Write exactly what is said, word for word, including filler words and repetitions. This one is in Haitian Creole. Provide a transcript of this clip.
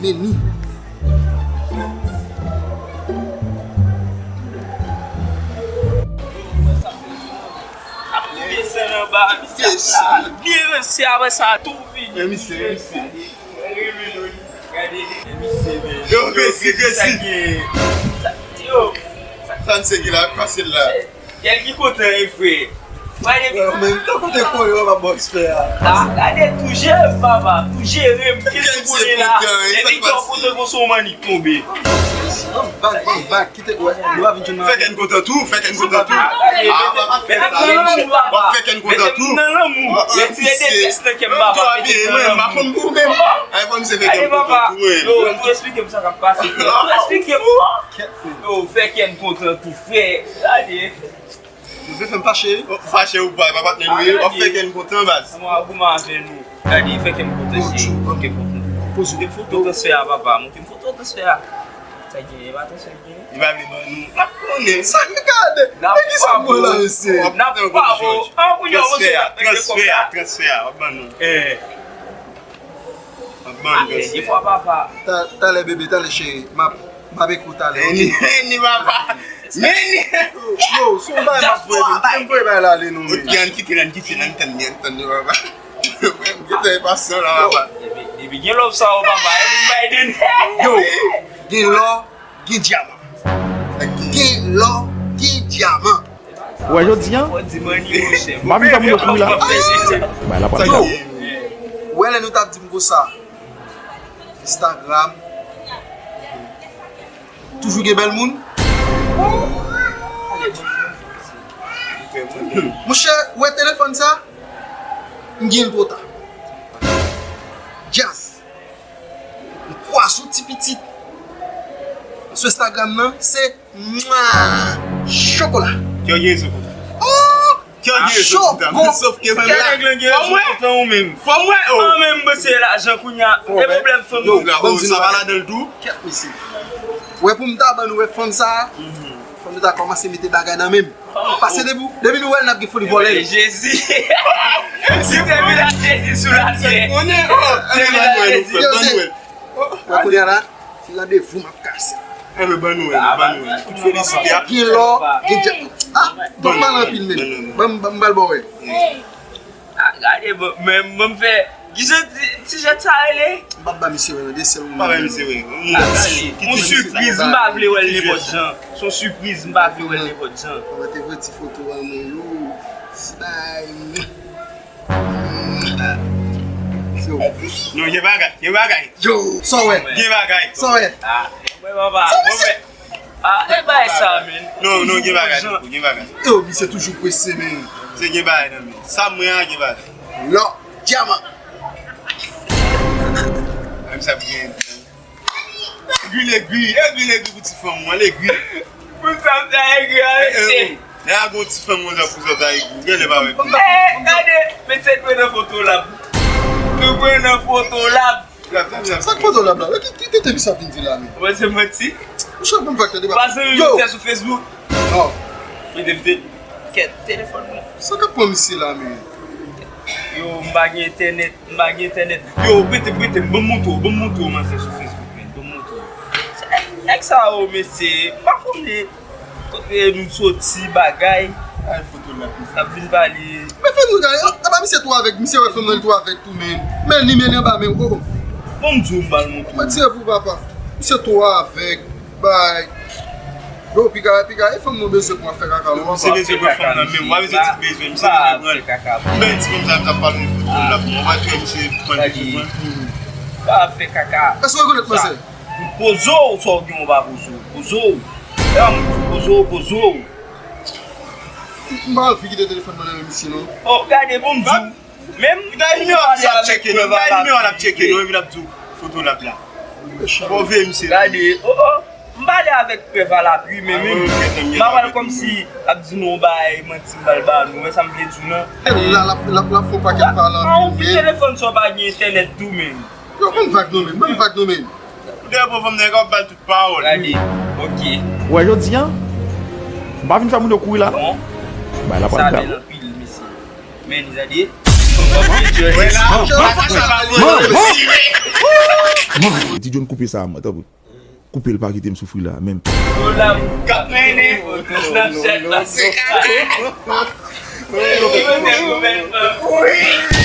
Eni. Ap touye san anba, misye ap la. Byen resi, apre sa, tou vini. Men misye, men misye. Gade, men misye, men. Yo, Gracie, Gracie. Yo, sa n se ki la, pase la. Kèl ki kontan e frè. Gade. Yo, men, tan kote koyo, pa bòs fè a. Ah, gade, tou jere m, papa, tou jere m. Kèl ki konnen la? Epi tan kote konso mannik tonbe. Ban m vag, ban m vag. Kite, wè, nou pa vin jwenn nan. Fè kè n kontan tou, fè kè n kontan tou. Ah, papa, fè sa, w ap fè kè n kontan tou. Nan lanmou. Retire de pyès nan kè m, papa. Mete nan lanmou. Ay, fò misye fè kè n kontan tou, mwen. Yo, tou esplike m sa k ap pase, frè. Tou esplike m. Yo, fè kè n kontan tou, frè. Gade. Misye fè m fache. Fache ou pa, papa, w ap fè kè n kontan, baz. Mwen, goumen avè nou. Gade, fè kè n kontan, cheri. Fè kè n kontan. Poze. Fè foto transfè a, papa. Montre m foto transfè a. Sa gen, e pa transfè gen. Li pa vle ban nou. N ap konnen. Sa k gade? Men ki sa m pran la, mesye? N ap pa bon. An, kounye a, transfè a, transfè a, transfè a, w ap ban nou. Eh. W ap ban nou transfè a. Dènye fwa, papa. Ta-, talè, bebe, talè, cheri. M ap, m ap ekri w talè, ok? Meni, meni, papa. Meni. Yo, se yon bagay m ap voye, men. M voye bagay la ale, non, men. Ok, ann kite l, ann kite l, ann tann li, ann tann li, papa. M gentan enpasyan la, papa. Depi, depi gen lòv sa yo, papa, e moun bay de nèg. Yo, gen lò, gen dyaman. Gen lò, gen dyaman. Ou wè jodi a? M pa vin fè moun yo kouri la. Bay la pral. Yo, ou wè lè nou t ap di m konsa, Instagram, toujou gen bèl moun. Monchè, ou wè telefòn sa? M gen l twò ta. Djaz. M kwaze yon ti pitit sou Instagram nan, se mwa, chokola. Kè w gen sou konta. Oh! Kè w gen sou konta. Sòf ke mwen la. Fò mwen. Fò mwen, oh. Mwen menm, mwen se lajan kounye a. E pwoblèm fanm yo. Sa pa ladan l tou. Kèt mesye. Wè pou m ta ban nou wè fanm sa. Fò nou ta kòmanse mete bagay nan men m. Pase depi, depi nou wè l, n ap gen foli vòlè. Jezi. Si te vin ak Jezi sou latè. Te vin ak Jezi. Wè kounye a la, se randevou m ap kase. Enben, ban nou wè, ban nou wè. Tout felisite a. Gen lò, gen djab. Ah, donk pale anpil menm. Ban m, ban m ba l bò wè. Ah, gade, bon, men, bon, m fè, kijan ti, ti jèt sa rele? M p ap ba misye wè nan de sèl moman. Pa ba misye wè. Ah, gade, yon sipriz, m pa vle wè l nenpòt jan. Se yon sipriz, m pa vle wè l nenpòt jan. Mwen te voye ti foto a mwen yo. Si bay. Non, gen bagay, gen bagay. Yo, sa w wè? Gen bagay. Sa w wè? Ah, mwen, papa, mwen fè. Ah, e bay sa, men. Non, non, gen bagay, gen bagay. Yo, misye toujou prese, men. Se gen bagay nan men. Sa mwen an, gen bagay. Lò, dyaman. Menm sa byen. Egri, egri, egri, egri pou ti fanm, mwen, egri. Pou sa, m ta egri, a, mesye. Lè a gon ti fanm konsa pou sa, ta egri. Gen lè pa wè. Eh, gade, mesye, pran nan foto la. Nou pran nan foto la. Sa k foto l ap la? Ki, ki tete misye ap vin di la, men? Ou panse manti? Ou chak bon fè tande ba. Pase yon misye sou Facebook. Non. Mete, mete. Kèt, telefòn mwen. Sa k ap pran misye la, men? Yo, m pa gen entènèt, m pa gen entènèt. Yo, prete, prete m, ban m montre w, ban m montre w manzè sou Facebook, men. Ban m montre w. Nèg sa yo, mesye, m pa konnen. Kote nou soti, bagay. Ay, foto l ap vin. L ap vin pale. Men fè nou gade, apa misye twò avèg, misye wè fanm nan li twò avèg tou, men. Men li, men li anba, men, oh, oh. Bon, m di w, m ba l montre w. Mwen tire pou papa. Misye twò avèg, bay. Yo, piga, piga, e fanm nou bezwen pou ap fè kaka, non? Misye bezwen pran fanm nan, men, w a bezwen ti bezwen, misye bezwen pran l. M bay ti fanm sa, misye ap pale foto l ap, w a twè misye pran l, misye pran l. Pa ap fè kaka. Èske w rekonèt manzè? Poze w, sa w gen w pa poze w. Poze w. E pa moun di poze w, poze w. M pa anvi kite telefòn mwen nan men misye, non. Oh, gade, bon, m di w. Menm nimewo a l ap tcheke, non, nimewo a l ap tcheke, non, epi l ap di w foto l ap la. Fò w veye misye. Gade, oh, oh. M pale avèk prèv alapui, men menm, m pa pale kòmsi l ap di nou yon bagay manti, m pral ba nou. Wè sa m vle di w lan? E la, l ap, l ap, l ap fè yon pakèt pale anpil, men. Telefòn sa w pa gen entènèt tou, men. Yo, ban m vag non, men. Ban m vag non, men. Ou dèyè pran fanm nèg, w ap ba l tout pawòl. Gade, ok. Ou wè jodi a? M pa vin fè moun yo kouri la, non. Bon. Bay la pral fè. Sa bèl anpil, mesye. Men, li gade. Wè la, sa pa vre. Ti John, koupe sa, mwen, tanpri. Koupe l, pa kite m soufri la menm. Pou la m k ap mennen foto Snapchat la se kaka. Li mete pou bèl fanm.